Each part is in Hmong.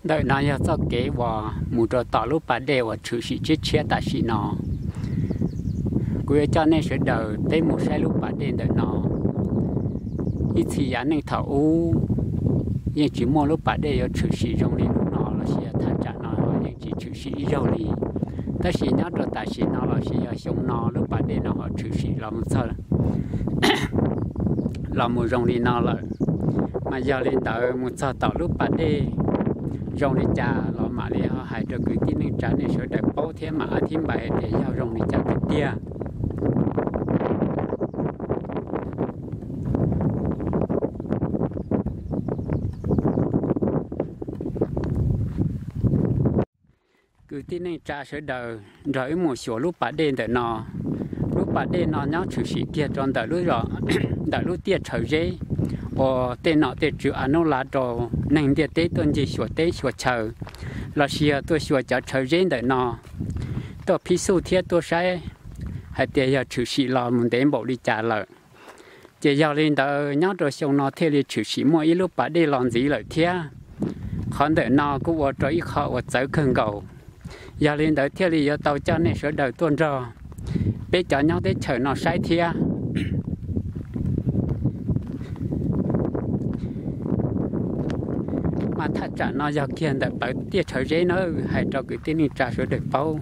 Ntawm no yog txoj kev uas mus rau tom lub pas dej uas tshwm sim tshiab tshiab tam sim no. Kuv yuav coj nej sawv daws peb mus saib lub pas dej ntawm no. Ib txhia yav neej thaum ub yeej tsis muaj lub pas dej yuav tshwm sim zoo li hnub no los sis yog thaj tsam no yeej tsis tshwm sim ib zaug li. Tab sis nyob rau tam sim no los sis yog xyoo no lub pas dej no ho tshwm sim los mus txog los mus zoo li no lawm. Mas yog li ntawd mus txog tom lub pas dej zoo li cas los mam li ho hais rau kwv tij neej tsa nej sawv daws paub thiab mam ab thib npais hais tias yog zoo li cas tiag tiag. Kwv tij neej tsa sawv daws nrog wb mus xyuas lub pas dej ntawm no. Lub pas dej no nyob tshwm sim kiag rau ntawm lub, ntawm lub tiaj Tshawv Zeb uas tej nom tej tswv a nub lav rau neeg ntiaj teb tuaj ncig xyuas teb xyuas chaw los sis yog tuaj xyuas cov Tshawv Zeb ntawm no, tuaj phib xuj thiab tuaj saib hais tias yog tshwm sim los mus ntev npaum li cas lawm. Ces yog li ntawd nyob rau xyoo no thiaj li tshwm sim muaj ib lub pas dej los ntxiv lawm thiab. Qhov ntawm no kuj ua rau ib qho uas txawv kawg nkaus. Yog li ntawd thiaj li yuav tau coj nej sawv daws tuaj nrog peb cov nyob teb chaws no saib thiab. Mas thaj tsam no yog kiag ntawm plawv tiaj Tshawv Zeb nawb, hais rau kwv tij neej tsa sawv daws paub.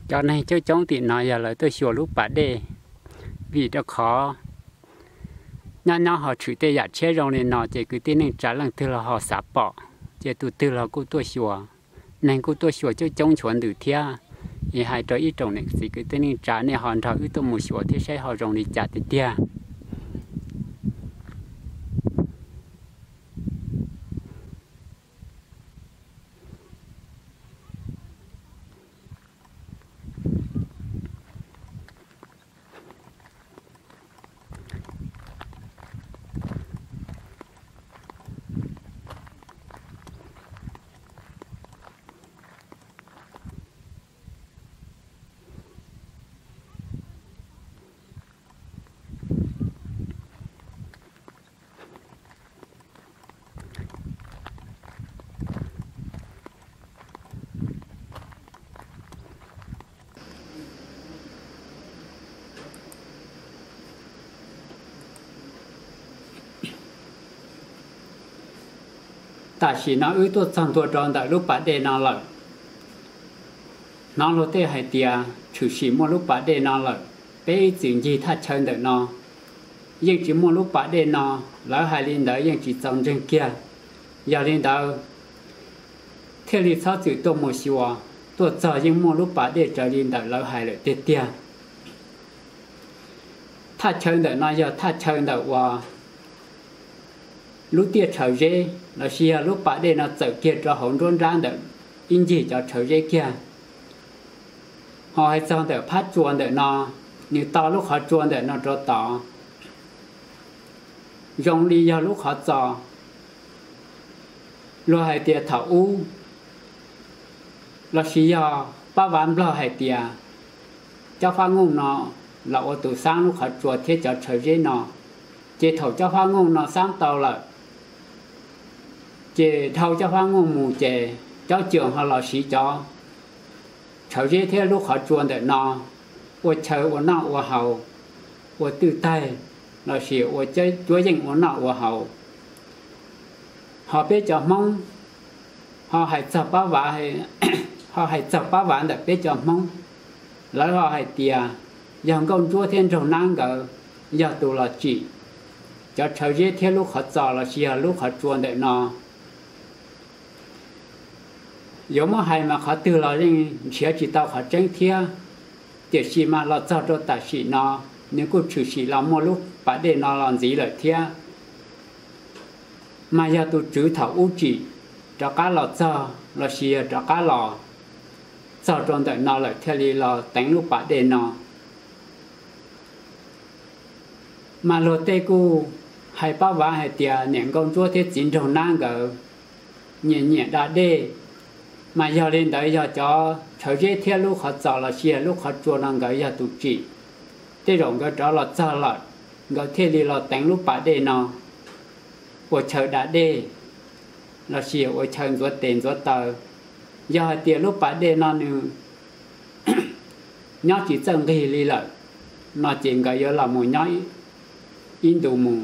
Cov neeg coob coob tim no yog lawv tuaj xyuas lub pas dej, vim rau qhov nyob nyob ho tshwm tej yam tshiab zoo li no ces kwv tij neej tsa leej twg los ho xav pom, ces tus twg los kuj tuaj xyuas, neeg kuj tuaj xyuas coob coob nchuav ntws thiab. Es hais rau ib tsoom niam txiv kwv tij neej tsa nej ho nrog wb tuaj mus xyuas thiab saib ho zoo li cas tiag tiag. Tam sim no wb tuaj txog ntua rau ntawm lub pas dej no lawm. Hnov luag tej hais tias tshwm sim muaj lub pas dej no lawm, peb ib txwm ncig thaj chaw ntawm no yeej tsis muaj lub pas dej no, lawv hais li ntawd yeej tsis txaus ntseeg kiag. Yog li ntawd thiaj li txhob txwm tuaj mus xyuas, tuaj txog yeej muaj lub pas dej raws li ntawm lawv hais lawm tiag tiag. Thaj chaw ntawm no yog thaj chaw ntawm uas lub tiaj Tshawv Zeb los sis yog lub pas dej no txawm kiag rau hauv nruab nrab ntawm ib ncig cov Tshawv Zeb kiag. Ho hais txog ntawm phab tsua ntawm no, nws to lub qhov tsua ntawm no rau tod zoo li yog lub qhov txos. Luag hais tias thaum ub los sis yog pab vav Nplog hais tias cob fab nkuj no los ua tus xaab lub qhov tsua thiab cov Tshawv Zeb no. Ces thaum cob fab nkuj no xaab tau lawm, ces dhau cob fab nkuj mus ces cob cwm ho los siv cov Tshawv Zeb thiab lub qhov tsua ntawm no ua chaw ua noj ua haus, ua twj taig los sis ua cuab yeej ua noj ua haus. Ho peb cov Hmoob, ho hais txog pab vav, ho hais txog pab vav ntawm peb cov Hmoob, lawv ho hais tias yog Nkauj Ntsuab thiab Nraug Nab nkawd yog tus los tsim cov Tshawv Zeb thiab lub qhov txos los sis yog lub qhov tsua ntawm no. Yuav muab hais mas qhov twg los yeej nrhiav tsis tau qhov tseeb thiab. Tiam sis mas los txog rau tam sim no, nws kuj tshwm sim los muaj lub pas dej no los ntxiv lawm thiab. Mas yog tus tswv thaum ub tsim rov qab los txog lossis yog rov qab los txog rau ntawm no lawm thiaj li los teev lub pas dej no. Mas luag tej kuj hais pab vav hais tias niam nkauj ntsuab thiab txiv nraug nab nkawd nyiam nyiam da dej. Mas yog li ntawd yog cov tshawv zeb thiab lub qhov txos lossis lub qhov tsua no nkawd yog tus tsim, tej zaum nkawd rov los txog lawm, nkawd thiaj li los teev lub pas dej no ua chaw da dej lossis ua chaw ntxuav tes ntxuav taw. Yog hais tias lub pas dej no nws nyob tsis txawj nqig li lawm no ces nkawd yuav los mus nyob ib ntus mus.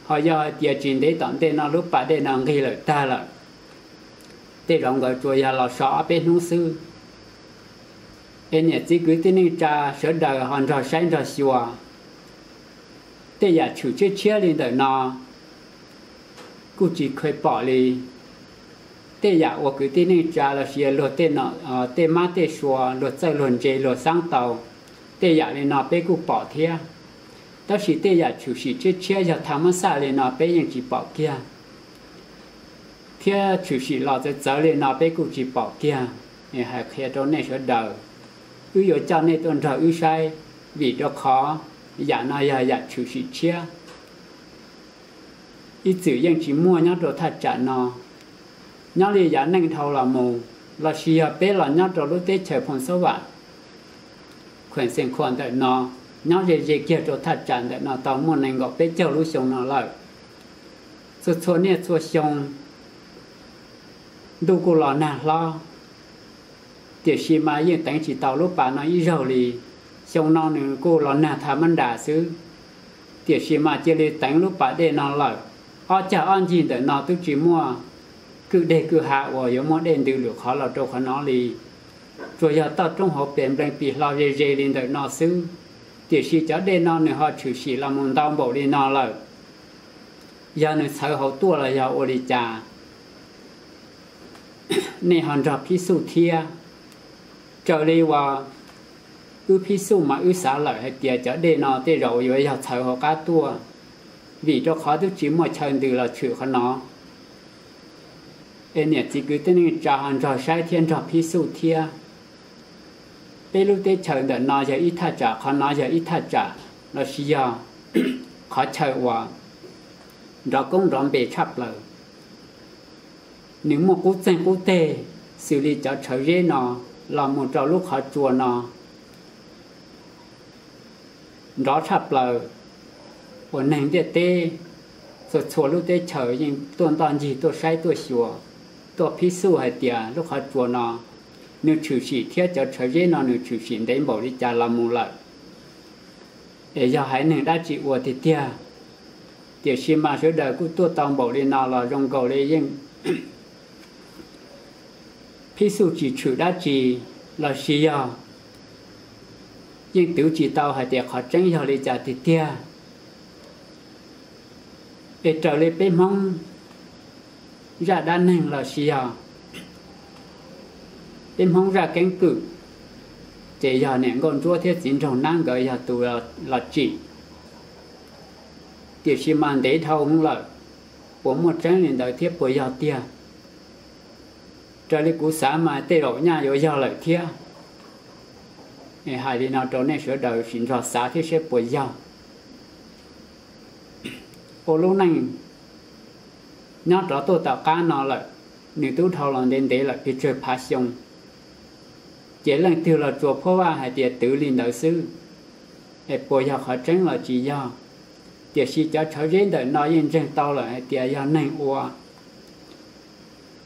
Ho yog hais tias tsis ntev tom ntej no lub pas dej no nqig lawm tag lawm, tej zaum nkawd tsuas yog los so ob peb hnub xwb. Es niam txiv kwv tij neej tsa sawv daws ho nrog saib nrog xyuas, tej yam tshwm tshiab tshiab li ntawm no kuj tsis kheev pom li. Tej yam uas kwv tij neej tsa lossis luag tej mab tej sua luag txawj luag ntse luag xaab tau, tej yam li no peb kuj pom thiab. Tab sis tej yam tshwm sim tshiab tshiab yog tha mab xaj li no peb yeej tsis pom kiag, thiab tshwm sim los txawv txawv li no peb kuj tsis pom kiag. Hais qhia rau nej sawv daws, wb yuav coj nej tuaj nrog wb saib, vim rau qhov yam no yog yam tshwm sim tshiab. Ib txwm yeej tsis muaj nyob rau thaj tsam no. Nyob li yav neej dhau los mus, lossis yog peb los nyob rau lub teb chaws Phoo Xab Vam, Khuees Xees Khuam ntawm no, nyob ze ze kiag rau thaj tsam ntawm no tau muaj nees nkaum peb caug lub xyoo no lawm. Txhua txhua niaj txhua xyoo ntuj kuj los nag hlob, tiam sis mas yeej teev tsis tau lub pas no ib zaug li. Xyoo no nws kuj los nag tha mab nras xwb, tiam sis mas cia li teev lub pas dej no lawm. Ob cag ob ncig ntawm no twb tsis muaj kwj deg kwj ha uas yuav muaj dej ntws lwm qhov los rau qhov no li. Tsuas yog toj roob hauv pes nplees pis hlo ze ze li ntawm no xwb, tiam sis cov dej no nws ho tshwm sim los mus ntau npaum li no lawm. Yog nws txhawv hauv tuaj los yog ua li cas, nej ho nrog phib xuj thiab. Raws li uas wb phib xuj mas wb xav lawm hais tias cov dej no tej zaum yuav yog txhawv hauv qab tuaj, vim rau qhov twb tsis muaj chaw ntws los tshwm qhov no. Es niam txiv kwv tij neej tsa ho nrog saib thiab nrog phib xuj thiab. Peb lub teb chaws ntawm no yog ib thaj tsam, qhov no yog ib thaj tsam, lossis yog qhov chaw uas nrov koob nrov npe tshaj plaws. Nws muaj qub txeeg qub teg xws li cov tshawv zeb no los mus rau lub qhov tsua no nrov tshaj plaws, uas neeg ntiaj teb txhua txhua lub teb chaws yeej tuaj ntoj ncig tuaj saib tuaj xyuas, tuaj phib xuj hais tias lub qhov tsua no nws tshwm sim thiab cov tshawv zeb no nws tshwm sim ntev npaum li cas los mus lawm. Es yog haiv neeg dab tsi ua tiag tiag, tiam sis mas sawv daws kuj tuaj tau npaum li no los zoo nkaus li yeej phib xuj tsis tshwm dab tsi, lossis yog yeej twv tsis tau hais tias qhov tseeb yog li cas tiag tiag. Es raws li peb Hmoob zaj dab neeg lossis yog peb Hmoob zaj keeb kwm, ces yog niam nkauj ntsuab thiab txiv nraug nab nkawd yog tus los tsim. Tiam sis mas ntev dhau hwv lawm, puas muaj tseeb li ntawd thiab puas yog tiag? Raws li kuv xav mas tej zaum nyaj yuav yog lawm thiab. Hais li no rau nej sawv daws sim nrog xav thiab saib puas yog. Ua lub neej nyob rov tuaj tom qab no lawm, nws twb dhau los ntev ntev lawm pes tsawg phav xyoo, ces leej twg los tsuas phuab vaj hais tias twv li ntawd xwb, es puas yog qhov tseeb los tsis yog. Tiam sis cov tshawv zeb ntawm no yeej ntseeg tau lawm hais tias yog neeg ua,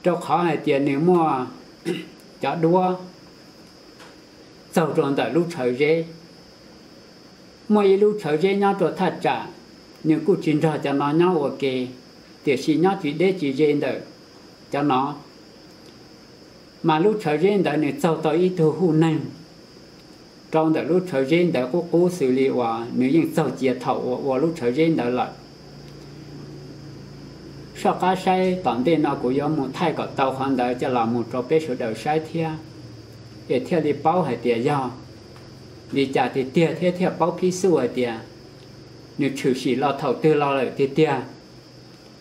rau qhov hais tias nws muaj cov duab txaug rau ntawm lub tshawv zeb. Muaj ib lub tshawv zeb nyob rau thaj tsam, nws kuj tsis nrog cov no nyob ua ke, tiam sis nyob tsis deb tsis ze ntawm cov no. Mas lub tshawv zeb ntawd nws txaug tau ib tug huj neeg rau ntawm lub tshawv zeb ntawd qub qub xws li uas nws yeej txaug cia thaum uas ua lub tshawv zeb ntawd lawm. soj qab saib tom ntej no kuv yuav mus thaij kom tau qhov ntawd coj los mus rau peb sawv daws saib thiab, es thiaj li paub hais tias yog li cas tiag tiag thiab thiaj paub phib xuj hais tias nws tshwm sim los thaum twg los lawm tiag tiag,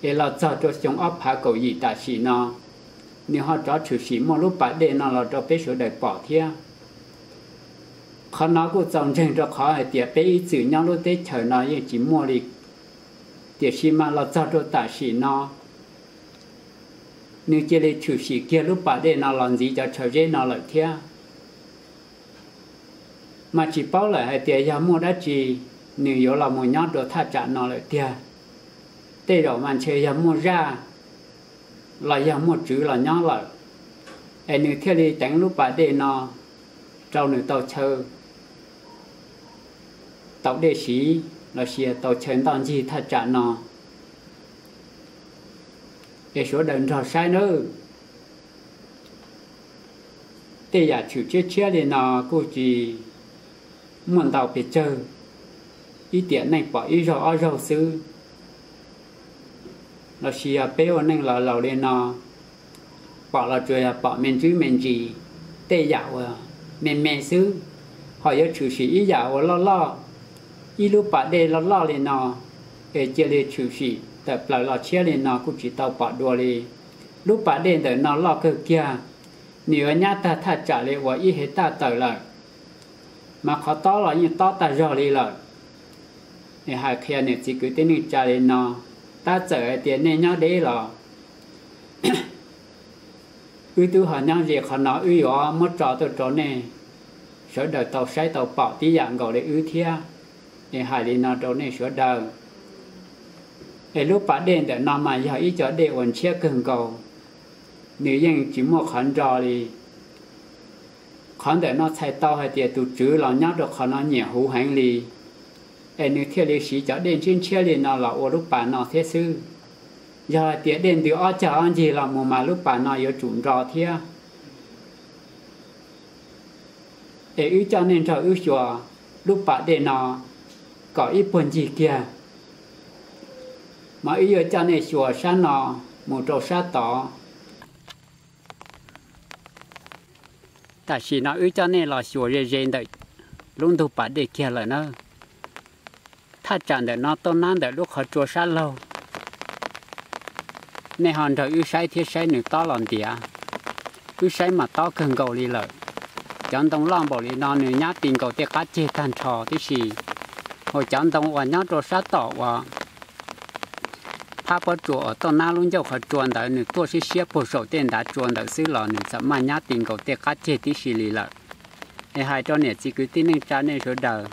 es los txog rau xyoo ob phav kaum yim tam sim no nws ho rov tshwm sim muaj lub pas dej no los rau peb sawv daws pom thiab. Qhov no kuj txaus ntseeg rau qhov hais tias peb ib txwm nyob lub teb chaws no yeej tsis muaj li, tiam sis mas los txog rau tam sim no nws cia li tshwm sim kiag lub pas dej no los ntxiv cov chaw zeb no lawm thiab. Mas tsis paub lawm hais tias yog muaj dab tsi nws yuav los mus nyob rau thaj tsam no lawm tiag. Tej zaum mas ntshe yog muaj zaj los yog muaj tswv los nyob lawm, es nws thiaj li teev lub pas dej no rau nws tau chaw, tau dej siv los sis tau chaw ntoj ncig thaj tsam no. Es sawv daws nrog saib nawb. Tej yam tshwm tshiab tshiab li no kuj tsis muaj ntau pes tsawg, ib tiam neej pom ib zaug ob zaug xwb, los sis yog peb ua neej los laus li no pom los tsuas yog pom me ntsis me ntsis tej yam uas me me xwb. Ho yuav tshwm sim ib yam uas loj loj, ib lub pas dej loj loj li no, es cia li tshwm sim tawm plaws los tshiab li no kuj tsis tau pom dua li. Lub pas dej ntawm no loj kawg kiag, nws yuav nyab tag thaj tsam li uas ib hev taj tawm lawm, mas qhov tob los yeej tob tag zog li lawm. Es hais qhia niam txiv kwv tij neej tsa li no, tab txawm hais tias nej nyob deb los wb twb ho nyob ze qhov no, wb yuav muab tso tuaj rau nej sawv daws tau saib tau pom tib yam nkaus li wb thiab. Es hais li no rau nej sawv daws, es lub pas dej ntawm no mas yog ib co dej uas ntshiab kawg nkaus, nws yeej tsis muaj qhov nro li. Qhov ntawm no txhais tau hais tias tus tswv los nyob rau qhov no nyiam huv heev li, es nws thiaj li siv cov dej ntshiab ntshiab li no los ua lub pas no thiab xwb. Yog hais tias dej ntws ob cag ob ncig los mus mas lub pas no yuav tsum nro thiab. Es wb coj nej nrog wb xyuas lub pas dej no kom ib puag ncig kiag, mas wb yuav coj nej xyuas sab no mus rau sab tod. Tam sim no wb coj nej los xyuas ze ze ntawm lub ntug pas dej kiag lawm na. Thaj tsam ntawm no tuaj nab ntawm lub qhov tsua sab laug. Nej ho nrog wb saib thiab saib nws tob los ntiav. Wb saib mas tob kawg nkaus li lawm. Cov ntoo loj npaum li no nws nyab ti nkaus tej qab ceg tag nrho tib si. Hos cov ntoo uas nyob rau sab tom uas phab pob tsuas uas tuaj nab lub ncauj qhov tsua ntawd nws tuaj siab siab puag saum tej ntav tsua ntawd xwb los nws txawm maj nyab ti nkaus tej qab ceg tib si li lawm. Es hais rau niam txiv kwv tij neej tsa nej sawv daws,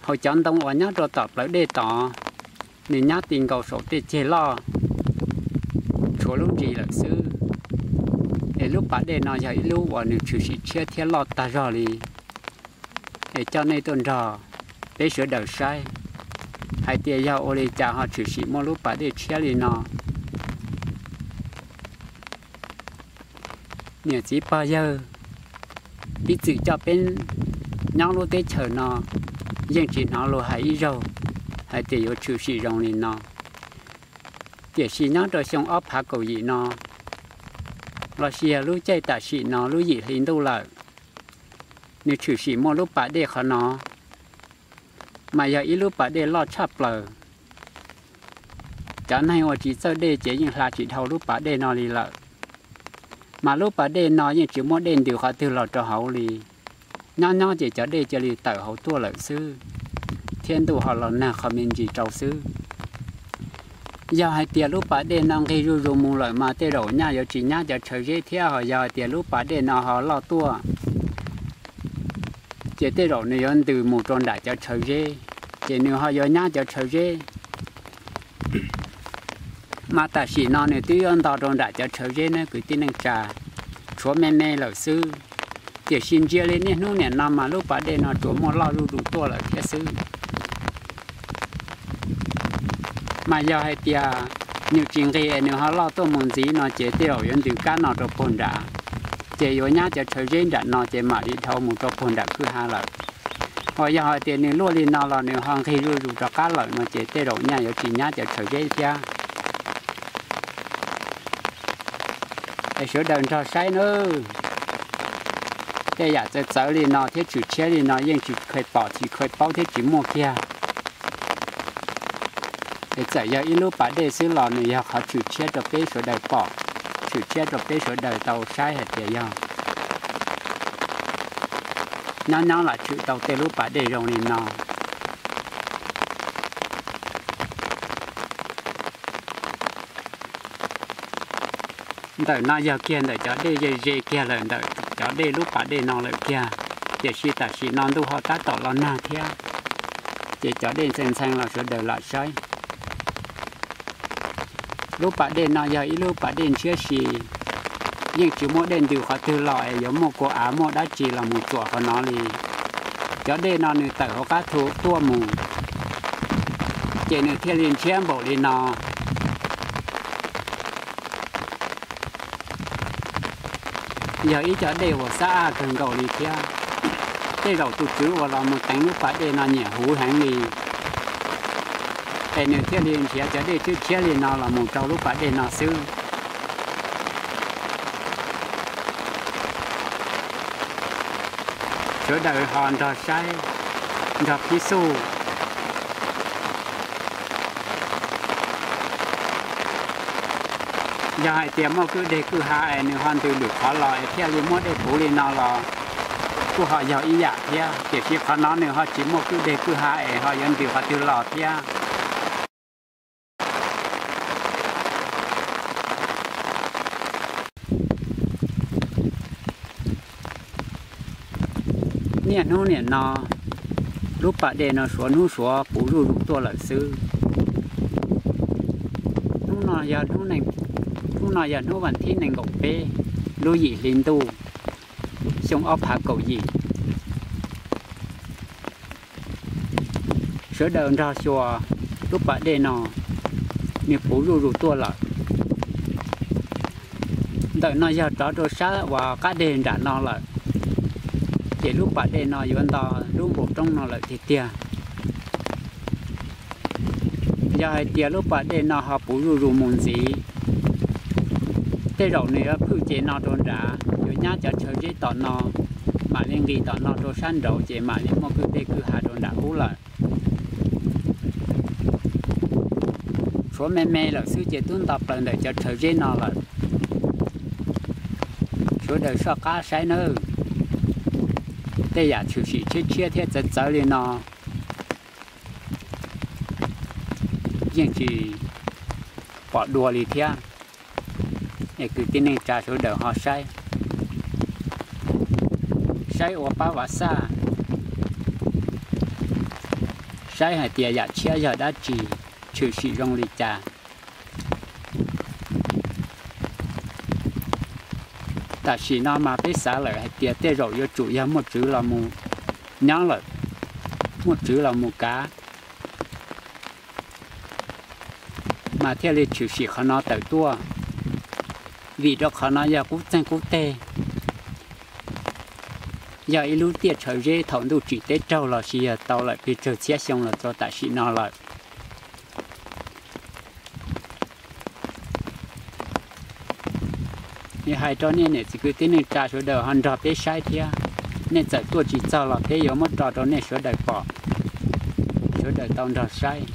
hos cov ntoo uas nyob rau tom plawv dej tod, nws nyab ti nkaus saum tej ceg loj tshuav lub ntsis lawm xwb. Es lub pas dej no yog ib lub uas nws tshwm sim tshiab thiab loj tag zog li. Es coj nej tuaj nrog peb sawv daws saib hais tias yog ua li cas ho tshwm sim muaj lub pas dej tshiab li no. Niam txiv pog yawg, ib txwm coj peb nyob lub teb chaws no yeej tsis hnov luag hais ib zaug hais tias yuav tshwm sim zoo li no. Tiam sis nyob rau xyoo ob phav kaum yim no, los sis yog lub caij tam sim no lub yim hli ntuj lawm, nws tshwm sim muaj lub pas dej qhov no, mas yog ib lub pas dej loj tshaj plaws. Cov neeg uas tsis txawj dej ces yeej hla tsis dhau lub pas dej no li lawm. Mas lub pas dej no yeej tsis muaj dej ntws qhov twg los rau hauv li. Nyob nyob ces cov dej cia li tawm hauv tuaj lawm xwb, thiab ntuj ho los nag qhov me ntsis rau xwb. Yog hais tias lub pas dej no nqig zuj zus mus lawm mas tej zaum nyaj yuav tsis nyab cov chaw zeb thiab, ho yog hais tias lub pas dej no ho loj tuaj ces tej zaum nws yuav ntws mus rau nram cov chaw zeb, ces nws ho yuav nyab cov chaw zeb. Mas tam sim no nws twb yuav nto rau nram cov chaw zeb ne kwv tij neej tsa, tshuav me me lawm xwb. Tiam sis ntsia li niaj hnub niam no mas lub pas dej no tsuas muaj loj zuj zus tuaj lawm thiab xwb. Mas yog hais tias nws tsis nqig es nws ho loj tuaj mus ntxiv no ces tej zaum yuav ntws kab no rau puag nram, ces yuav nyab cov chaw zeb nram no ces mam li dhau mus rau puag nram kwj ha lawm. Ho yog hais tias nws luaj li no los nws ho nqig zuj zus rov qab lawm no ces tej zaum nyaj yuav tsis nyab cov chaw zeb thiab. Sawv daws nrog saib nawb. Tej yam txawv txawv li no thiab tshwm tshiab li no yeej tsis kheev pom tsis kheev paub thiab tsis muaj kiag. Es txawm yog ib lub pas dej xwb los nws yog qhov tshwm tshiab rau peb sawv daws pom, tshwm tshiab rau peb sawv daws tau saib hais tias yog nyob nyob los tshwm tau tej lub pas dej zoo li no. Ntawm no yog kiag ntawm cov dej ze ze kiag lawm ntawm cov dej lub pas dej no lawm kiag, tiam sis tam sim no ntuj ho tab tom los nag thiab, ces cov dej ntxhee ntxhee los sawv daws lam saib. Lub pas dej no yog ib lub pas dej ntshiab si, yeej tsis muaj dej ntws qhov twg los es yuav muaj kua av muaj dab tsi los mus txuam qhov no li. Cov dej no nws tawm hauv qab thu tuaj mus, ces nws thiaj li ntshiab npaum li no. Yog ib cov dej uas xab aj kawg nkaus li thiab. Tej zaum tus tswv uas los mus teev lub pas dej no nyiam huv heev li, es nws thiaj li nrhiav cov dej tshiab tshiab li no los mus rau lub pas dej no xwb. Sawv daws ho nrog saib, nrog phib xuj. Yog hais tias muaj kwj deg kwj ha es nws ho ntws lwm qhov los es thiaj li muaj dej puv li no los kuj ho yog ib yam thiab, tiam sis qhov no nws ho tsis muaj kwj deg kwj ha es ho yuav ntws qhov twg los thiab. Niaj hnub niam no, lub pas dej no suav hnub suav puv zuj zus tuaj lawm xwb. Hnub no yog hnub, hnub no yog hnub vas thib nees nkaum peb, lub yim hli ntuj, xyoo ob phav kaum yim. Sawv daws nrog xyuas lub pas dej no, nws puv zuj zus tuaj lawm. Ntawm no yog rov rau sab uas qab deg nram no lawm, ces lub pas dej no yuav nto lub npoo roob no lawm tiag tiag. Yog hais tias lub pas dej no ho puv zuj zus mus ntxiv, tej zaum nws yuav phwj ces no rau nrad, yuav nyab cov chaw zeb tom no, mam li nqis tom no rau sab nraud ces mam li muaj kwj deg kwj ha rau nram ub lawm. Tshuav me me lawm xwb ces twb nto plaws ntawm cov chaw zeb no lawm. Sawv daws soj qab saib nawb. Tej yam tshwm sim tshiab tshiab thiab txawv txawv li no yeej tsis pom dua li thiab. Es kwv tij neej tsa sawv daws ho saib, saib ua pab vav xaj, saib hais tias yam tshiab yog dab tsi, tshwm sim zoo li cas. Tam sim no mas peb xav lawm hais tias tej zaum yuav tsum yog muaj tswv los mus nyob lawm, muaj tswv los mus kav, mas thiaj li tshwm sim qhov no tawm tuaj. Vim rau qhov no yog qub txeeg qub teg, yog ib lub tiaj tshawv zeb thaum ntuj tsim teb raug los sis yog tau lawm pes tsawg txhiab xyoo los txog tam sim no lawm. Hais rau nej niam txiv kwv tij neej tsa sawv daws ho nrog peb saib thiab. Nej txawm tuaj tsis txog los peb yuav muab tso rau nej sawv daws pom, sawv daws tau nrog saib.